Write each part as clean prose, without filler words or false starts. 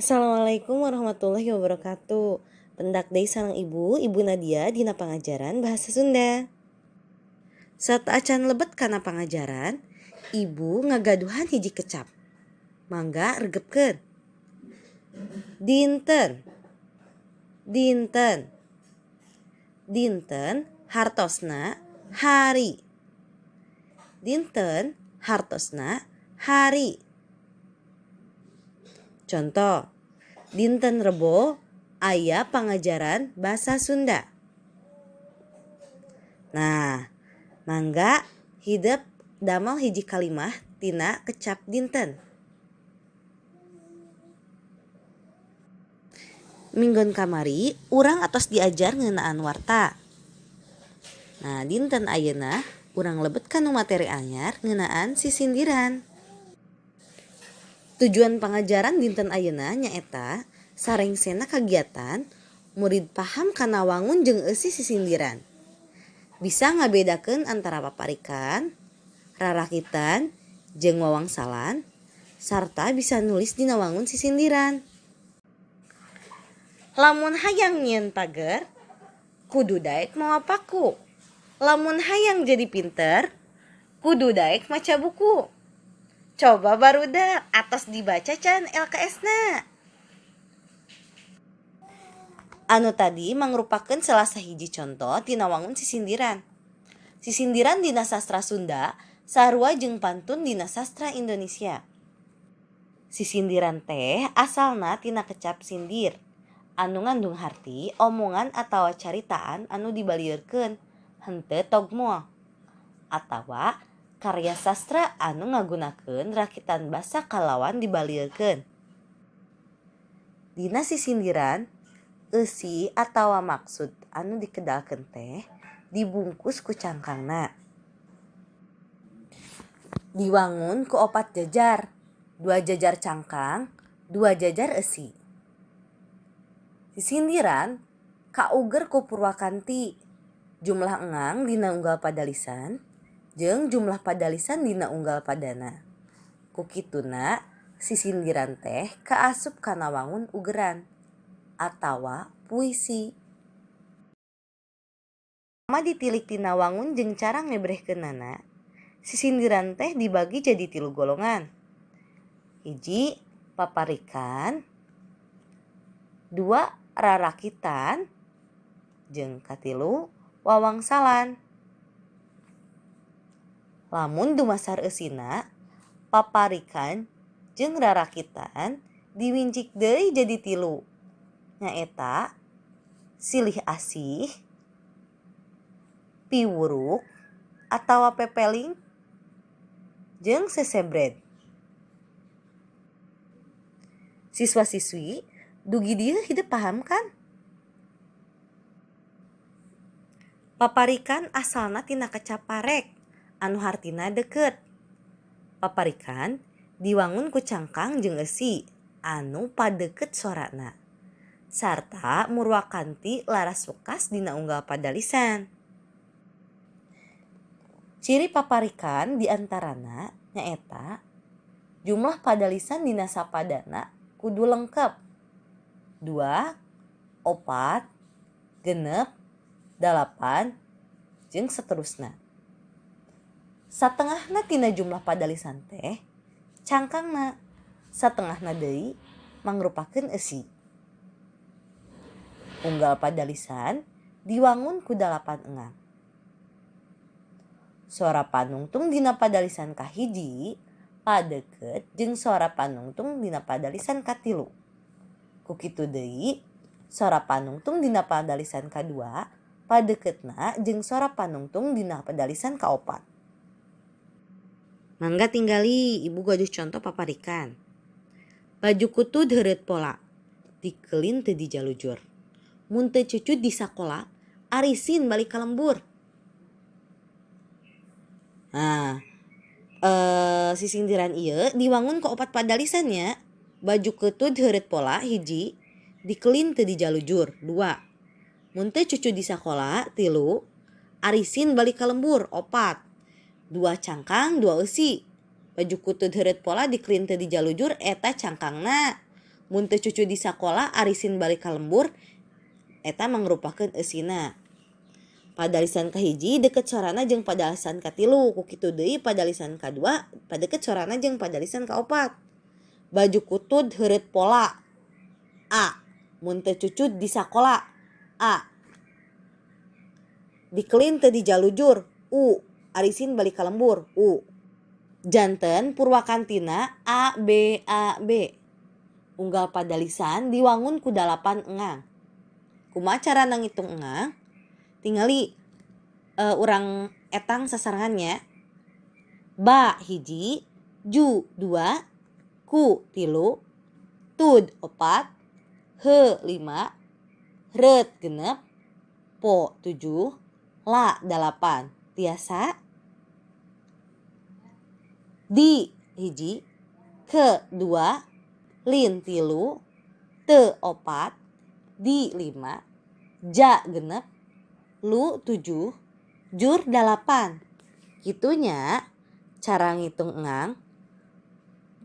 Assalamualaikum warahmatullahi wabarakatuh. Pendak deui sareng Ibu, Ibu Nadia dina pangajaran Bahasa Sunda. Sateuacan lebet kana pangajaran, Ibu ngagaduhan hiji kecap. Mangga regepkeun. Dinten. Dinten. Dinten hartosna hari. Dinten hartosna hari. Contoh, dinten Rebo aya pangajaran Basa Sunda. Nah, mangga hidep damel hiji kalimah tina kecap dinten. Minggon kamari urang atos diajar ngeunaan warta. Nah, dinten ayeuna urang lebet kana materi anyar ngeunaan sisindiran. Tujuan pangajaran dinten ayeuna nyaeta sarengsena kagiatan murid paham kana wangun jeung eusi sisindiran. Bisa ngabedakeun antara paparikan, rarakitan, jeung wawangsalan, sarta bisa nulis dina wangun sisindiran. Lamun hayang nyieun pager, kudu daek mawa paku. Lamun hayang jadi pinter, kudu daek maca buku. Coba barudak atos dibaca can LKS-na. Anu tadi mangrupakeun salah sahiji conto tina wangun sisindiran. Sisindiran dina sastra Sunda sarua jeung pantun dina sastra Indonesia. Sisindiran teh asalna tina kecap sindir anu ngandung harti omongan atawa caritaan anu dibalieurkeun henteu togmol atawa karya sastra anu ngagunakeun rakitan basa kalawan dibalieurkeun. Dina sisindiran, eusi atawa maksud anu dikedalkeun teh dibungkus ku cangkangna. Diwangun ku opat jajar, 2 jajar cangkang, 2 jajar eusi. Sisindiran kauger ku purwakanti, jumlah engang dina unggal padalisan jeung jumlah padalisan dina unggal padana. Ku kituna sisindiran teh kaasup kana wangun ugeran atawa puisi. Mah ditilik tina wangun jeung cara ngebrehkeunana, sisindiran teh dibagi jadi 3 golongan. 1, paparikan, 2, rarakitan, jeung 3, wawangsalan. Lamun dumasar eusina, paparikan jeung rarakitan diwincik deui jadi 3. Nyaeta silih asih, piwuruk atawa pepeling, jeung sesebred. Siswa-siswi dugi dieu hidep paham kan? Paparikan asalna tina kecap parek anu hartina deukeut. Paparikan diwangun ku cangkang jeung eusi anu padeukeut sorana sarta murwakanti laras wekas dina unggal padalisan. Ciri paparikan diantarana nyaeta jumlah padalisan dina sapadana kudu lengkep 2, 4, 6, 8, jeung seterusna. Satengahna tina jumlah padalisan teh cangkangna, satengahna deui mangrupakeun eusi. Unggal padalisan diwangun ku 8 engang. Sora panungtung dina padalisan kahiji padeukeut jeung sora panungtung dina padalisan katilu. Ku kitu deui sora panungtung dina padalisan kadua padeuketna jeung sora panungtung dina padalisan kaopat. Mangga tinggali Ibu gaduh conto paparikan. Baju kutud heureut pola, dikelin teu dijalujur. Mun teu cucud di sakola, arisin balik ka lembur. Nah, sisindiran ieu diwangun ku 4 padalisan nya. Baju kutud heureut pola 1, dikelin teu dijalujur 2. Mun teu cucud di sakola 3, arisin balik ka lembur 4. 2 cangkang 2 eusi. Baju kutud heureut pola dikelin teu dijalujur eta cangkangna. Mun teu cucu di sakola arisin balik ka lembur eta mangrupakeun eusina. Padalisan kahiji deket sorana jeung padalisan katilu, ku kitu deui padalisan kadua padeket sorana jeung padalisan kaopat. Baju kutud heureut pola. A. Mun teu cucu di sakola. A. Dikelin teu dijalujur. U. Arisin balik ka lembur. U. Janten purwakantina A B A B. Unggal padalisan diwangun ku 8 engang. Kumaha carana ngitung engang? Tingali urang etang sasarengannya. Ba hiji, ju 2, ku 3, tud 4, he 5, ret 6, po 7, la 8. Tiasa di hiji, ke 2, lin 3, te 4, di 5, ja 6, lu 7, jur 8. Kitunya cara ngitung engang.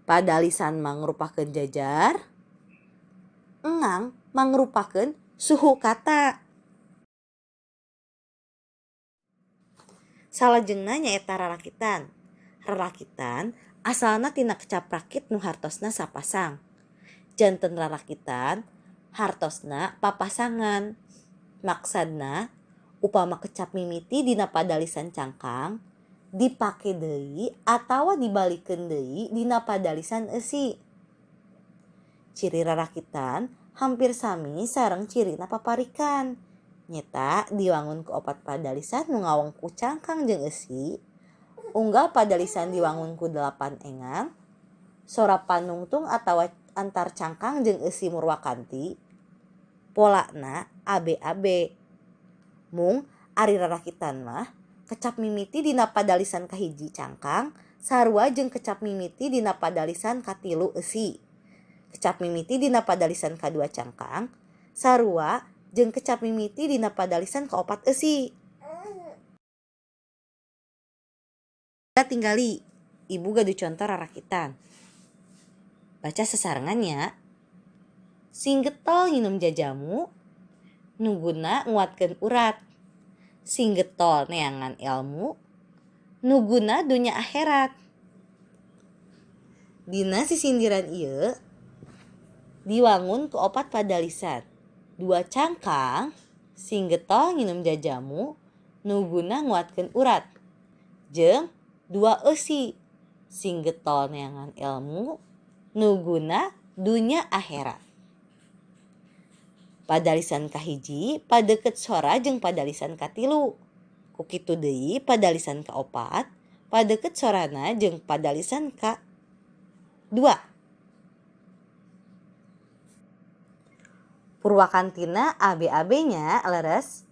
Padalisan mangrupakeun jajar, engang mangrupakeun suhu kata. Salajengna nyaeta rarakitan. Rarakitan asalna tina kecap rakit nu hartosna sapasang. Janten rarakitan hartosna papasangan. Maksadna upama kecap mimiti dina padalisan cangkang dipake deui atawa dibalikeun deui dina padalisan eusi. Ciri rarakitan hampir sami sareng cirina paparikan. Nyeta diwangun ku 4 padalisan nu ngawengku cangkang jeung eusi. Unggal padalisan diwangun ku 8 engang. Sora panungtung atawa antar cangkang jeung eusi murwakanti. Polana ABAB. Mung ari rarakitan mah kecap mimiti dina padalisan kahiji cangkang sarua jeung kecap mimiti dina padalisan katilu eusi. Kecap mimiti dina padalisan kadua cangkang sarua jeung kecap mimiti dina padalisan kaopat eusi. Tinggali ibu gaduh contoh rarakitan. Baca sasarengannya. Sing getol nginum jajamu nuguna nguatkeun urat. Sing getol neangan ilmu nuguna dunya akhirat. Dina sisindiran ieu diwangun ku 4 padalisan. 2 cangkang sing getol nginum jajamu nuguna nguatkeun urat. Jeung 2 eusi sing getol neangan ilmu nuguna dunya akhirat. Padalisan kahiji padeket sora jeung padalisan katilu. Ku kitu deui padalisan kaopat padeket sorana jeung padalisan ka-2. Purwakantina ABAB-nya leres.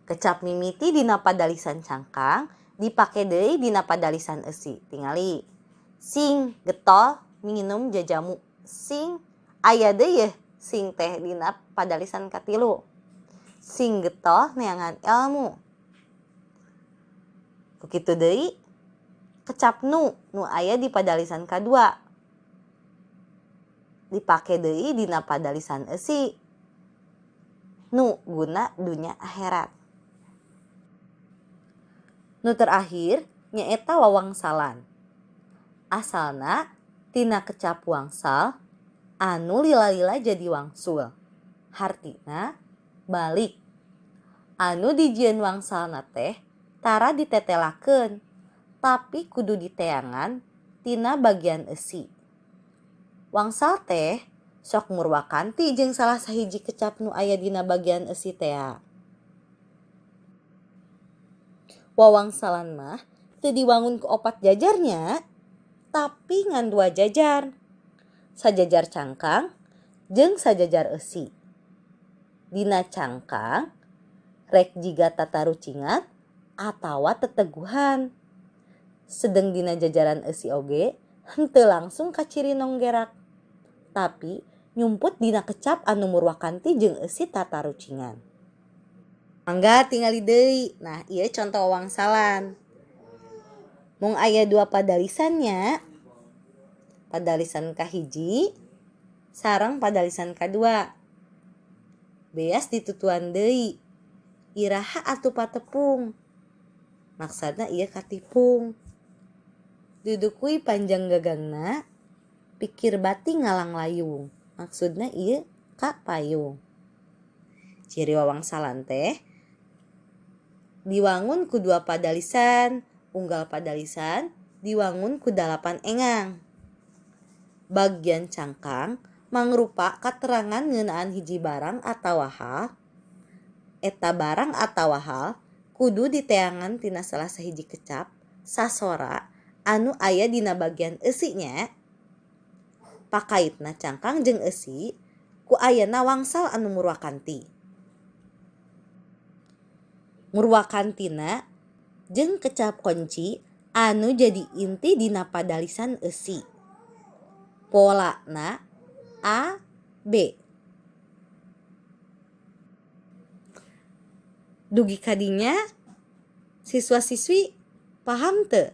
Kecap mimiti dina padalisan cangkang dipake deui dina padalisan eusi. Tingali sing getol minum jajamu. Sing aya deui yeuh sing teh dina padalisan katilu. Sing getol neangan ilmu. Ku kitu deui kecap nu nu aya di padalisan kadua dipake deui dina padalisan eusi. Nu guna dunya akhirat. Nu terakhir nyaeta wawangsalan. Asalna tina kecap wangsal anu lila-lila jadi wangsul. Hartina balik. Anu dijieun wangsalna teh tara ditetelakeun, tapi kudu diteangan tina bagian eusi. Wangsal teh sok murwakanti jeung salah sahiji kecap nu aya dina bagian eusi tea. Wawangsalan mah teu diwangun ku 4 jajarnya, tapi ngan 2 jajar. Sajajar cangkang jeung sajajar eusi. Dina cangkang rek jiga tatarucingan atawa teteguhan. Sedeng dina jajaran eusi oge henteu langsung ka ciri nonggerak, tapi nyumput dina kecap anu murwakanti jeung eusi tatarucingan. Mangga tingali deui. Nah, ieu contoh wangsalan. Mung aya 2 padalisannya. Padalisan kahiji sareng padalisan kadua. Beas ditutuan deui. Iraha atuh patepung. Maksudna ieu katipung. Duduk we panjang gagangna, pikir bati ngalanglayung. Maksudna ieu ka payung. Ciri wawangsalan teh diwangun ku dua padalisan, unggal padalisan diwangun ku 8 engang. Bagian cangkang mangrupa katerangan ngeunaan hiji barang atawa hal. Eta barang atawa hal kudu diteangan tina salah sahiji kecap sasora anu aya dina bagian eusinya. Pakaitna cangkang jeung eusi ku ayana wangsal anu murwakanti. Murwakantina jeung kecap kunci anu jadi inti dina padalisan eusi. Polana A B. Dugi kadinya siswa-siswi paham teu?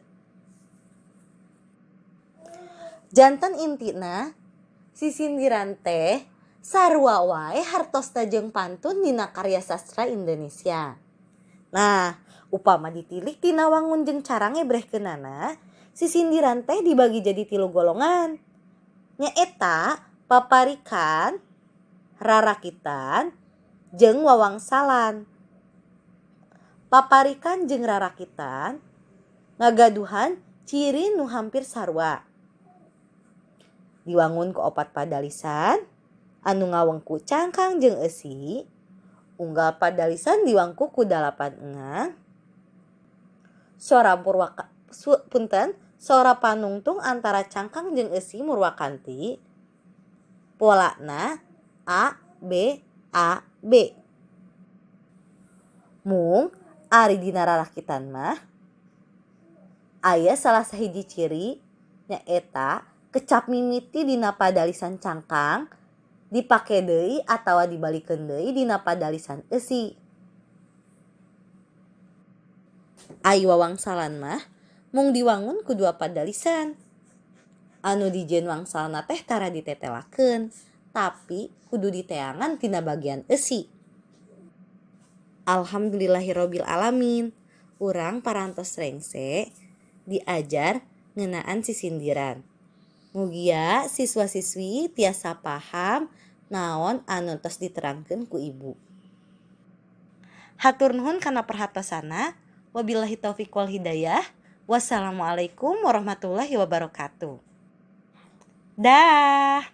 Janten intina sisindiran teh sarua wae hartosna jeung pantun dina karya sastra Indonesia. Nah, upama ditilik tina wangun jeung cara ngebrehkeunana, sisindiran teh dibagi jadi 3 golongan. Nyaeta paparikan, rarakitan, jeung wawangsalan. Paparikan jeung rarakitan ngagaduhan ciri nu hampir sarua. Diwangun ku 4 padalisan anu ngawengku cangkang jeung eusi. Unggal padalisan diwangku ku 8 engang. Sora purwaka, punten, sora panungtung antara cangkang jeung eusi murwakanti. Polana A B A B. Mung ari dina rarakitan mah aya salah sahiji ciri nyaeta kecap mimiti dina padalisan cangkang dipake deui atawa dibalikeun deui dina padalisan eusi. Ai wawangsalan mah mung diwangun ku 2 padalisan. Anu dijieun wangsalna teh tara ditetelakeun, tapi kudu diteangan tina bagian eusi. Alhamdulillahirabbil alamin. Urang parantos rengse diajar ngeunaan sisindiran. Mugia siswa-siswi tiasa paham naon anu tos diterangkeun ku ibu. Hatur nuhun kana perhatosana. Wabillahi taufiq wal hidayah. Wassalamualaikum warahmatullahi wabarakatuh. Dah.